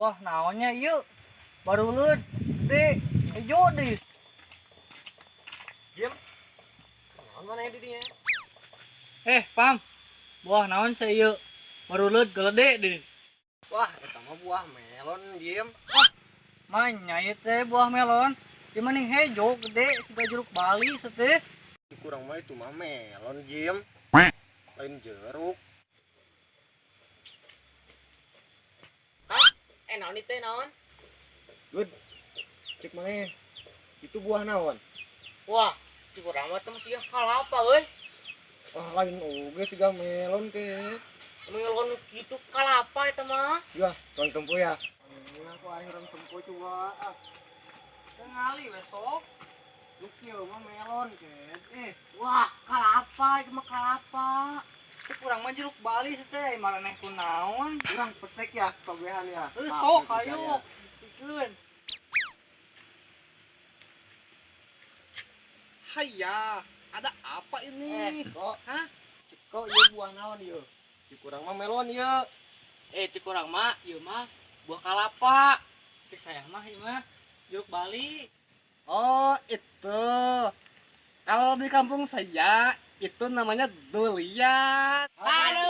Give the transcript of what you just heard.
Wah, naonnya ieu? Baruleud de hejo deui. Diam. Naon mana di dinya? Pam. Buah naon sih ieu? Baruleud gelede deui. Wah, eta mah buah melon, Jim. Wah, manya ieu teh buah melon. Ieu mah hejo gede siga jeruk Bali teh. Kurang mah itu mah melon, Jim. Lain jeruk. Naon itu naon? Good. Cek mana? Itu buah naon? Wah, cik urang mah teh masih kalapa euy. Wah, lain oge siga melon ke. Melon kitu kalapa eta mah. Ya, orang tempo ya. Ini aku aing orang tempo coba. Ah, Ngali we sok. lu kieu mah melon ke. Wah, kalapa itu mah kalapa. Cek urang mah jeruk Bali teh maraneh ku naon? Kurang pesek ya kabehan ya. Sok ayo. Pikeun. Hayya, ada apa ini? Kok? Hah? Kok ieu buah naon ieu? Cik urang mah melon ieu. Cik urang mah ieu mah buah kalapa. Cek saya mah ieu mah jeruk Bali. Oh, itu. Kalau di kampung saya itu namanya durian. Aduh.